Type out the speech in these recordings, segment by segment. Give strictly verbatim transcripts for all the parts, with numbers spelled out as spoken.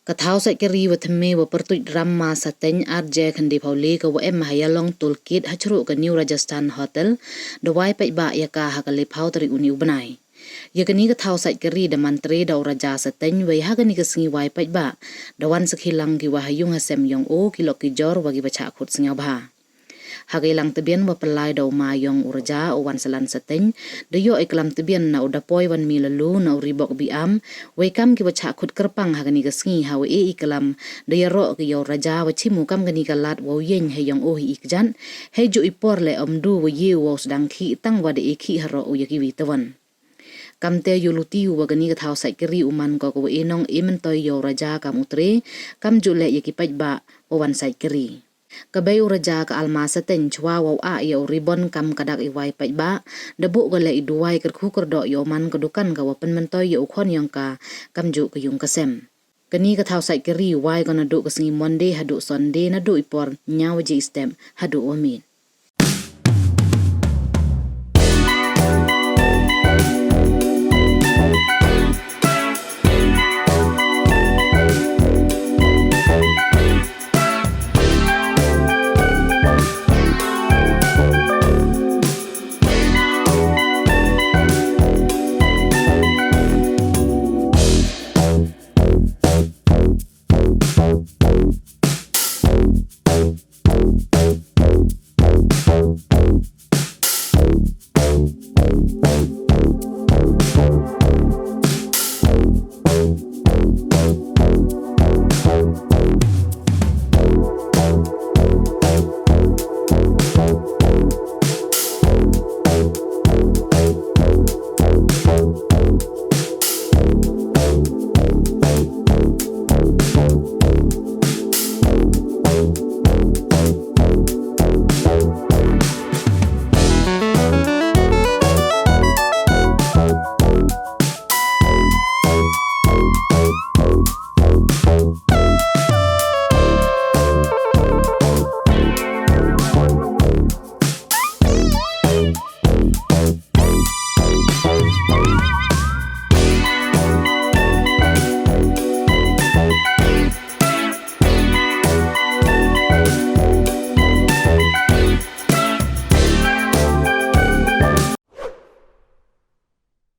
Ka thaw sait kari wa thymme wa pyrtuit Ramma Sateiñ, R J Khyndai Phaw Le, ka wa em ha Yalong Toll Gate, ha chruh ka New Rajasthan Hotel, da wai paidbah ya ka ha ka le phaw tarik uni u bnai. Ya kani ka thaw sait kari da man tre da u Raja Sateiñ, wei ha kani ka sngi wai paidbah da wan sakhi lang ki wa ha yung ha sem yong o, ki lok ki jor wa ki wa chah khut sngewbha. Ha ka yalang tbian wa pynlai da u ma yong u Raja, u Wansalan Sateiñ, da yoh i klam tbian na u Dapoi Wanmi Laloo, na u Ribok Biam, wei kam ki wa chah khut kyrpang ha kani ka sngi ha wa e i klam da yaroh ki ya u Raja wa chim u kam kani ka lad wa u yeng hei yong o hi i kjat, hei ju i por le ym du wa ye u wa u sdang khih tang wa da e khih haroh u ya ki wi tawon. Kamte yoh luti u wa kani ka thaw sait kari u man ko ka wa e nong e myntoi ya u Raja kam u tre, kam ju le ya ki paidbah wa wan sait kari. Ka bei u Raja ka Alma Sateiñ chwa wa u ah ya u ribon kam ka dak i wai paidbah, da buh ka le i duwai kyrkhu kyrdoh ya u man ka dukan ka wa pynmyntoi ya u khon yong ka, kam ju ka yung ka sem. Kani ka thaw sait kari wai ka na duh ka sngi Monday haduh Sunday, na duh i por ñiaw waje i step haduh wa miet.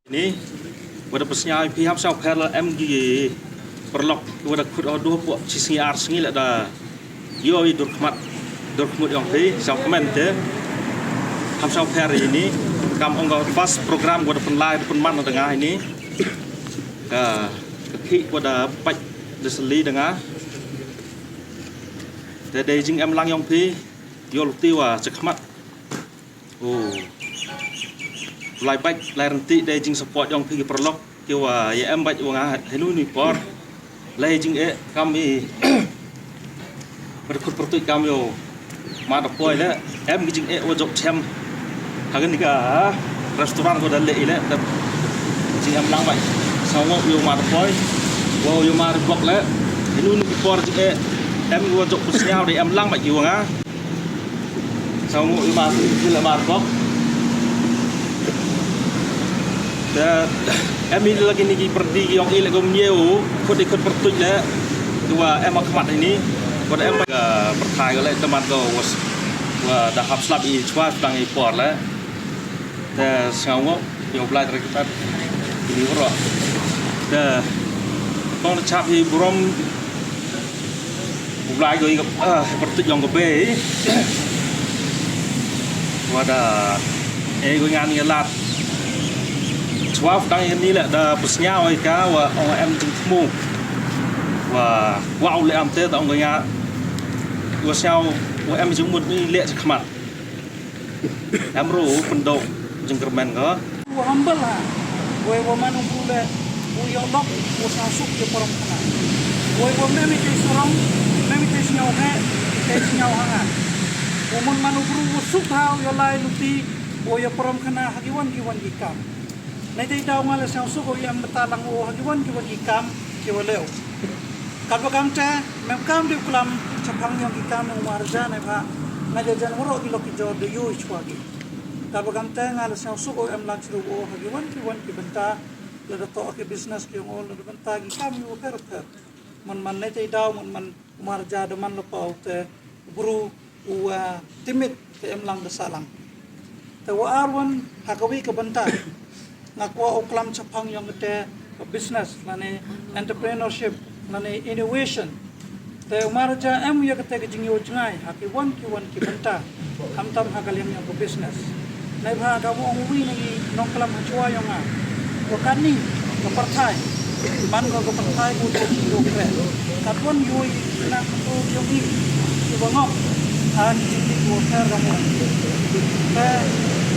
Ini, wa da pynsñiaw i phi ham sñiaw pher la em ki paralok, wa da khut o du pok chi sngi ar sngi la da yoh i dur khmat, dur khmut yong phi, sñiaw kmen te, ham sñiaw pher ini, kam ong ka first program wa da pynlai, da pynman da nga ini, ka, ka khih wa da pait da sli da nga, te dei jingem lang yong phi, yoh luti wa chakhmat. Oh. Lai bait, lai rynti dei jing support yong phi ki paralok, ki wa ya em bait wa nga henu ni por. Lai jing e kam i. Wa da khut pyrtuit kam yow. Ma Dapoi le, em ki jing e wa jok chem. Ha kani ka restaurant ko da le i le, da jing em lang bait. Sa wa yow Ma Dapoi, wa yow Ma Ribok le. Henu ni por jing e, em wa jok pynsñiaw dei em lang bait ki wa nga. Sa ngu i mar, i le mar bok. Te, em i lagi ni ki pyrdi ki yong i le gom ye u, khut i khut pyrtuit le, ki wa em a khmat ini, wa em ka pyrthai ka le, te man ko was, wa da hap slap i chwa sdang i por le. Te sa ngu, yow Blai trik tat, ini waro. Te, kong chap i burom, U Blai ko i ka, ah, pyrtuit yong ka bei. Wa da, e ko ngan i lad. Chwa dang i ni le da pynsñiaw i ka wa ong em jingthmu. Wa, wa u le am te da ong ko nga. Wa sñiaw, wa em jingmut ni le chakhmat. Em ru pyndok jingkyrmen ko. Wa humble ha. Wei wa man u bru le, u yoh lok, u sñiaw suk ya parom khana. Wei wa mem i te surong, mem i te sñiaw he, i te sñiaw hanga. Wa man man u bru u suk ha, u yoh lai luti, u ya parom khana, ha ki wan ki wan ki kam. Nei te daw nga le sñiaw suk u ya em bynta lang u ha ki wan ki wan ki kam, ki wa leo. Katwa kamte, mem kam di u klam, chaphang yong ki kam yong u Marjan e pha, nga ja jan waro ki lok ki jor de yoh i chwa ki. Katwa kamte nga le sñiaw suk u em lang chru u ha ki wan ki wan ki bynta, lada toh ki business ki yong u, lada bynta ki kam yong u pher pher. Man man ne te daw man man u Marja da man la pau te bru u, ah, timit te em lang da sa lang. Te wa ar wan ha ka wi ka bynta nga kwah u klam chaphang yong kate ka business lane entrepreneurship lane innovation. Te u Marja em ya kate ka jingyoh jngai ha ki wan ki wan ki bynta. Khamtam ha ka liang yong ka business. Neibhah ka wa ong wi na i nongklam ha chwa yong nga. Wa kani ka pyrthai. Man ko ka pyrthai ko to ki do kre. Katwan yoi na ko yong i. Ki wa ngok. Ha ki jingdi ko kre ka mo. Ka,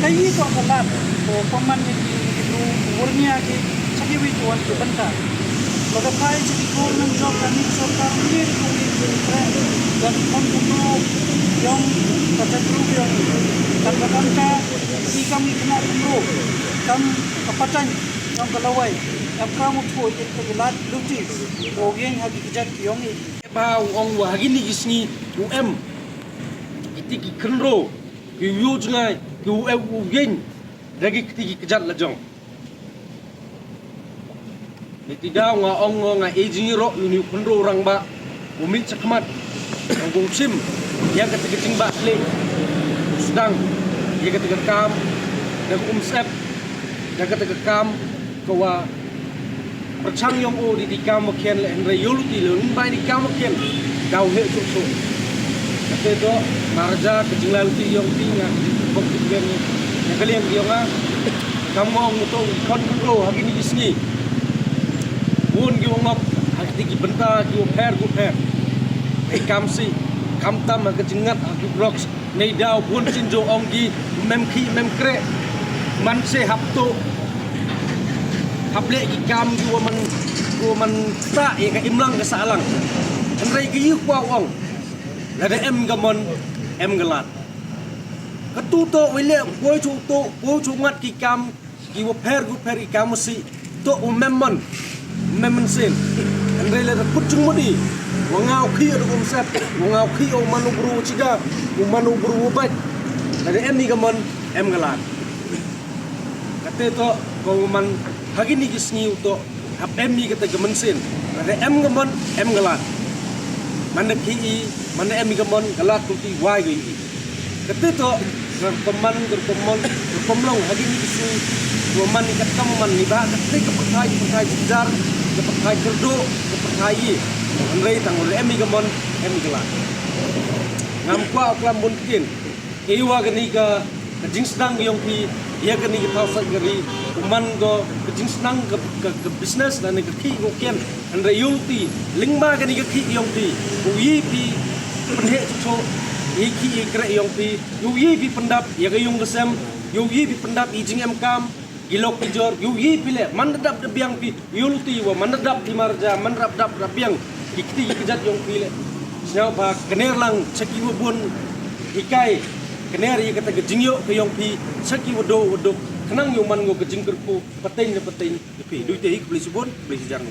ka i ko ka lat. Ko paman ni ki, ki du, wurnia ki, chaki wi ko wan ki bynta. Wa ka phai chaki ko nang job kani sorkar ni ko wi ko kre. Wa ki kon ko yong ka chatru yong i. Kan ka kan ka i kam i kena kumro. Kam ka patang yong ka lawai. Em kam u pho i ka lad luti. O yeng ha ki kjat yong i. Ba u ong wa ha kini ki sngi u em. Kiti ki khynro. Ki u yoh jngai. Ki u em u yeng. Da ki kiti ki kjat la jong. Ni ti daw nga ong nga e jingyarok yu ni u khynro rangbah. U mih chakhmat. Nga u chim. Ya kata ka jingbah klik. U sdang. Ya kata ka kam. Da ka umsep. Da kata ka kam. Ka wa. Pyrchang yong o di di kam wa khian le hynre yoh luti le bai di kam wa khian. Daw he chuk chuk. Kate to Marja ka jinglai luti yong ti nga. Bok ti ben. Ya ka liang yong nga. Kam ngong to kon khynro ha kini ki sngi. Bun ki wa ngok ha kiti ki bynta ki wa pher ki wa pher. Ki kam si, khamtam ha ka jingngat ha ki drugs. Nei daw bun chin jo ong ki, mem khi, mem kre. Man se hap to. Hap le ki kam ki wa man, ki wa man ta ya ka imlang ka sahlang. Hynre ki yu kwah ong. Lada em ka mon, em ka lad. Ka tu to, wei le, poi chu to, poi chu ngat ki kam, ki wa pher ki wa pher i kam si, to u mem man, u mem man sen. Hynre le da put chung mut i, wa nga u khi o da um sep, wa nga u khi o man u bru chiga, u man u bru u bait. Lada em i ka man, em ka lad. Kate to, ko man, ha kini ki sngi u to, hap em i kate ka man sen. Lada em ka man, em ka lad. Man da khi i, man da em i ka man, ka lad ku ti wai ka i. Kate to, ka rukom man, ka rukom man, ka rukom long, ha kini ki sngi, wa man i katkam man i ba, kate ka pyrthai, ka pyrthai jingjar, ka pyrthai kyrduh, ka pyrthai i. Hynre tang wa em i ka man, em i ka lad. Ngam kwah u klam bun ktien. Ei wa kani ka, ka jingsdang yong phi, ya kani ka thaw sait ka ri, u man ko ka jingsdang ka, ka, ka business lane ka khi ko khian, hynre yoh luti, lyngba kani ka khi yong phi, u yi phi, pynheh chucho, i khi i kre yong phi, yow yi phi pyndap, ya ka yung ka sem, yow yi phi pyndap, i jingem kam, ki lok ki jor, yow yi phi le, man da dap da biang phi, yoh luti wa, man da dap phi Marja, man da dap dap da biang, ki kti ki kjat yong phi le. Sñiaw ba, kner lang, cha ki wa bun, hikai, kner ya kata ka jingyoh ka yong phi, cha ki wa do, wa duk, khnang yow man ko ka jingkyrkhu, pateng na pateng, ya phi, du te hi, khublei chibun, khublei chijar.